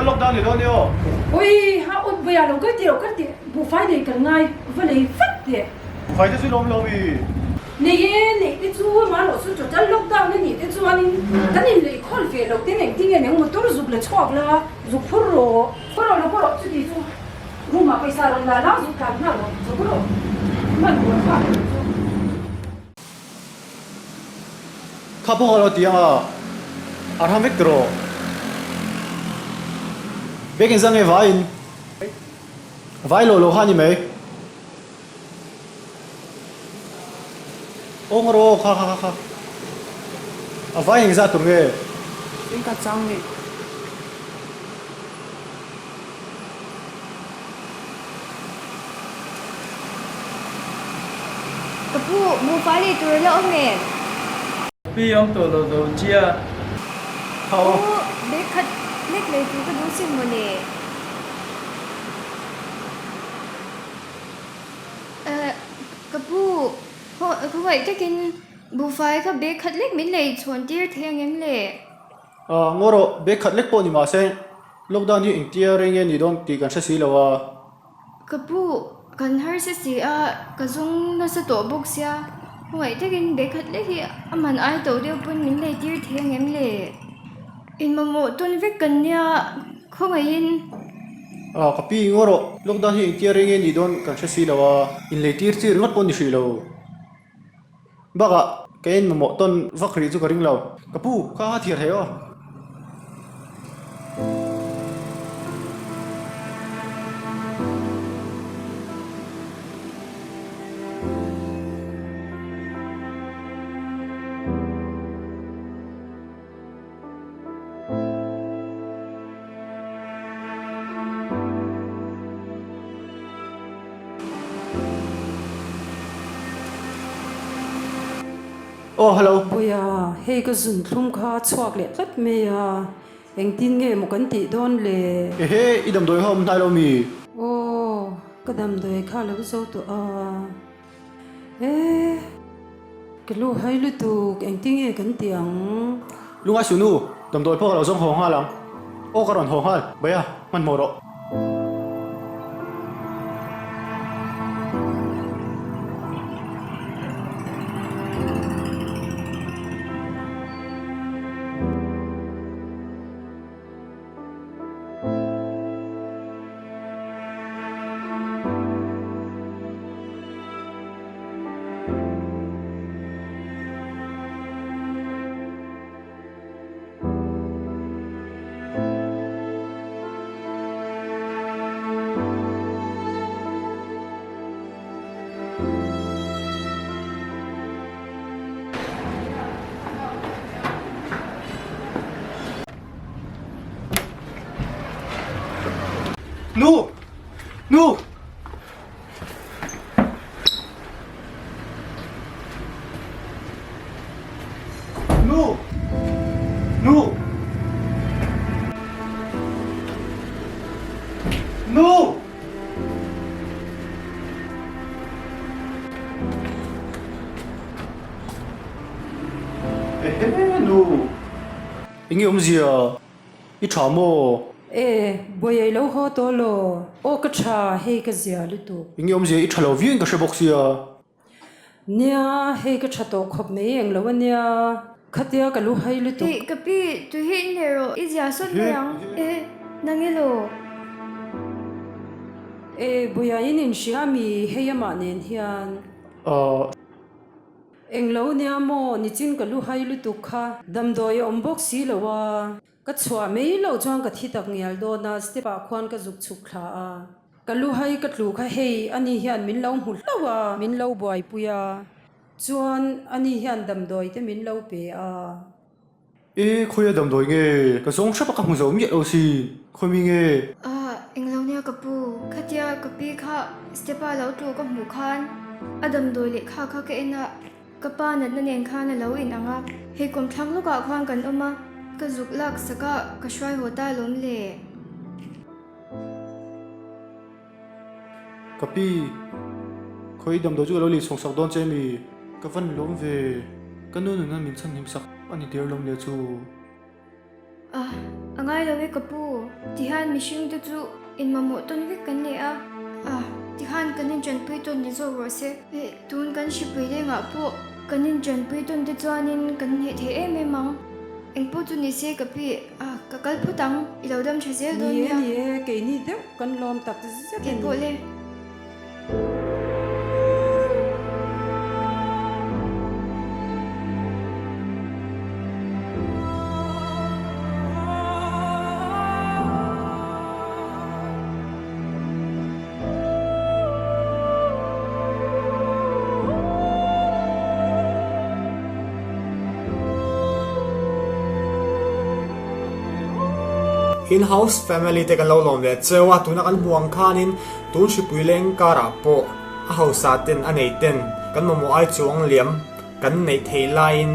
Total lockdown ni dawn ni aw. Ui ha ut vaia lo kal teh lo kal teh buhfai nei kan ngai va lei vat teh. Buhfai te chu lawm lo mi. Nei e, neih te chu amarawh chu total lockdown a nih te chuanin kan in lei khawl ve loh ten engtin nge neng motor zuk la chhuak la zuk phur rawh. Kaw rawh lo kaw rawh chuti chu room ah pawisa rawn la la zuk tlan nghal rawh zuk rawh hman tur kha a nih chu. Kha pawh ka lo ti ang a, a ram vek tawh. Bag in zang nge vai in vai lo lo kha a ni mai. Aw ngaw rawh kha kha kha kha a vai eng zat tur nge? Eng ka chang ni. Ka pu, buhfai lei tur a la awm em? Pi awm tawh lo do chia. Ka pu, bag khat lek lei tur ka duh sin mawle. Ka pu, khawngaih takin buhfai kha bag khat lek min lei chhawn tir thei ang em le? Ngaw rawh, bag khat lek pawh ni mahse lockdown hi engtia rei nge ni dawn tih kan hre si lo a. Ka pu, kan harsa si a, ka zawng nasa tawh bawk sia, khawngaih takin bag khat lek hi a man ai tawh deuh pawn min lei tir thei ang em le? Inmamawh tawn vek kan nia. Khawngaihin. Ah, ka pi ngaw rawh. Lockdown hi engtia reng nge nih dawn kan hre si lo a, inlei tir chi ringawt pawh ni hrih lo. Bakah ka en mamawh tawn vak rih chu ka ring lo. Ka pu, kha kha thiar thei aw. Aw hello. Puia, hei ka zun thlum kha a chhuak leh tlat mai a, engtin nge maw kan tih dawn le? Ehe, i damdawi kha awm hnai lo mi? Aw, ka damdawi kha a lo zo tawh a. E, ka lu hai lutuk, engtin nge kan ti ang? Lungai su nu, damdawi pawh ka lo zawng haw nghal ang. Aw ka rawn haw nghal, Baya, hmanhmawh rawh. Nu! Nu! Nu! Nu! Nu! Ehe nu! Enge awmzia? I tha maw? E, buai lo haw tawh law. Aw ka tha, hei ka zia lutuk. Enge awmzia? I tha lo viau in ka hre bawk sia. Nia, hei ka tha tawh khawp mai eng lo ania. Khatia ka lu hai lutuk. Hei ka pi, tui hi in leh rawh, i zia sawt mai ang. E, nang elaw? E, buai in inhria mi hei amah nen hian. Aw. Englo nia maw, nichin ka lu hai lutuk kha damdawi a awm bawk si lo a, ka chhuah mai loh chuan ka thi tak ngial dawn a, step ah khuan ka zuk chhuk thla a, ka lu hai ka tlu kha hei ani hian min lo hmu hlauh a, min lo buaipui a, chuan ani hian damdawi te min lo pe a. E, khawia damdawi nge? Ka zawng hrep a ka hmu zo miah lo si, khawi mi nge? Ah, englo nia ka pu, khatia ka pi kha step a lo tlu ka hmuh khan a damdawi lehkha kha ka en a, ka pa natna nen khan a lo in ang a, hei kawmthlang lawkah khuan kan awm a, ka zuk lak sak a, ka hruai haw ta alawm le. Ka pi, khawi damdawi chu ka lo lei chhawng sak dawn che mi? Ka van lawm ve, ka nu nuna min chhan him sak a ni der lawm le chu. Ah, a ngai lo e ka pu, tihian mihring te chu inmamawh tawn vek kan nei a, ah tikhan kan inṭanpui tawn ni zawk rawh se. Eh, tun kan hripui lengah pawh kan inṭanpui tawn te chuanin kan hneh thei em em ang. Engpawh chu ni se ka pi, ah ka kal phawt ang, i lo dam ṭha zel dawn Ni e, nia. ni e, keini deuh kan lawm tak zet a ni. Keipawh le. In-house family te kan lo lawm leh cheu a, tuna kan hmuh ang khanin Tun hripui leng karah pawh a hausa ten a nei ten kan mamawh ai chuang liam kan neih theih laiin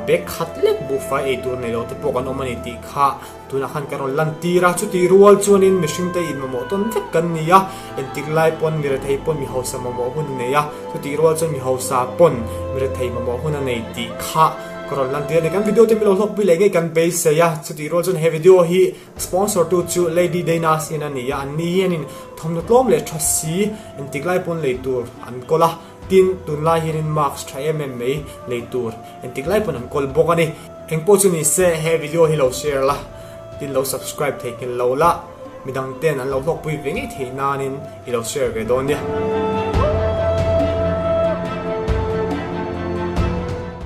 bag khat lek buhfai ei tur nei lo te pawh kan awm a ni tih kha tunah khan kan rawn lan tir a. Chutih rual chuanin mihring te in mamawh tawn vek kan ni a, entik lai pawn mi rethei pawn mi hausa mamawh hun a nei a, chutih rual chuan mi hausa pawn mi rethei mamawh hun a nei tih kha ka rawn lan tir a ni. Kan video te mi lo hlawkpui leh ngei kan beisei a, chutih rual chuan he video hi Sponsor tu chu Lady Dana's in a ni a, an ni hianin thawmhnaw tlawm leh tha si entik lai pawn lei tur an kawl a, tin tunlai hianin mask tha em em mai lei tur entik lai pawn an kawl bawk a ni. Engpawh chu ni se he video hi lo share la, tin lo subscribe theihnghilh lo la, midang ten an lo hlawkpui ve ngei theih nanin i lo share ve dawn nia.